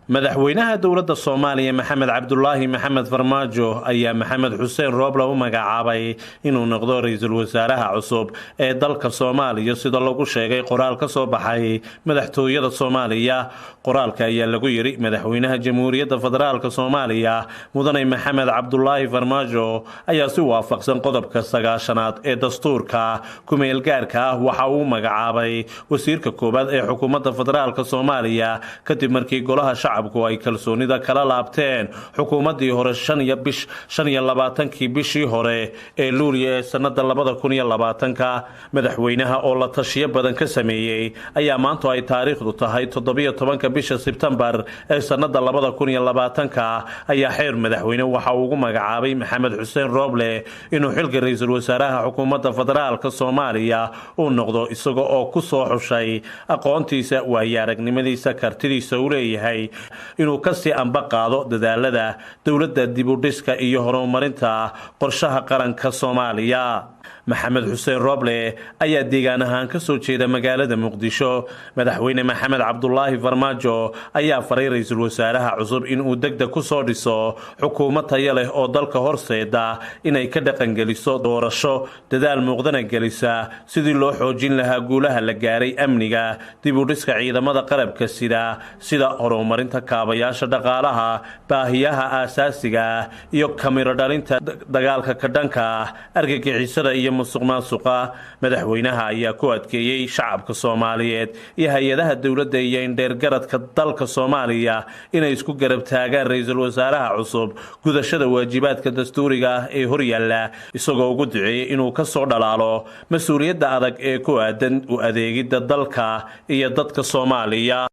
Madaxweynaha dowladda Soomaaliya, Maxamed Cabdulaahi Maxamed Farmaajo, ayaa Maxamed Xuseen Rooble u magacaabay inuu noqdo ra-iisul wasaaraha cusub ee dalka Soomaaliya, sida lagu sheegay qoraal ka soo baxay madaxtooyada Soomaaliya. Qoraalka ayaa lagu yidhi: Madaxweynaha Jamhuuriyadda Federaalka Soomaaliya, Mudane Maxamed Cabdulaahi Farmaajo, ayaa si waafaqsan qodobka 90aad ee dastuurka kumeelgaarka ah waxa uu magacaabay wasiirka koowaad ee xukuumadda federaalka Soomaaliya, kadib markii golaha shacabku ay kalsoonida kala laabteen xukuumaddii hore 25kii bishii hore ee Luuliya ee sanada 2020-ka. Madaxweynaha oo la tashiyo badan ka sameeyey ayaa maantu ay taariikhdu tahay 17-ka bisha Sebtembar ee sanada 2020-ka ayaa xeer madaxweyne waxa uu ugu magacaabay Maxamed Xuseen Rooble inuu xilka ra-iisul wasaaraha xukuumadda federaalka Soomaaliya uu noqdo, isaga oo ku soo xushay aqoontiisa, waayo aragnimadiisa, kartidiisa uu leeyahay inuu kasii amba qaado dadaalada dowladda, dibudhiska iyo horumarinta qorshaha qaranka Soomaaliya. Maxamed Xuseen Roble ayaa deegaan ahaan ka soo jeeda magaalada Muqdisho. Madaxweyne Maxamed Cabdulaahi Farmaajo ayaa faray ra-iisul wasaaraha cusub inuu degdeg ku soo dhiso xukuumad tayo leh oo dalka horseeda inay ka dhaqangeliso doorasho, dadaal muuqdana gelisa sidii loo xoojin lahaa guulaha la gaaray, amniga, dib u dhiska ciidamada qalabka sida, sida horumarinta kaabayaasha dhaqaalaha, baahiyaha aasaasiga ah iyo kamiro dhalinta dagaalka ka dhanka ah argagixisada iyo musuq maasuqa. Madaxweynaha ayaa ku adkeeyey shacabka Soomaaliyeed iyo hay-adaha dowladda iyo indheergaradka dalka Soomaaliya inay isku garab taagaan ra-iisul wasaaraha cusub gudashada waajibaadka dastuuriga ah ee horyaalla, isagoo ugu duceeyey inuu ka soo dhalaalo mas-uuliyadda adag ee ku aadan u adeegidda dalka iyo dadka Soomaaliya.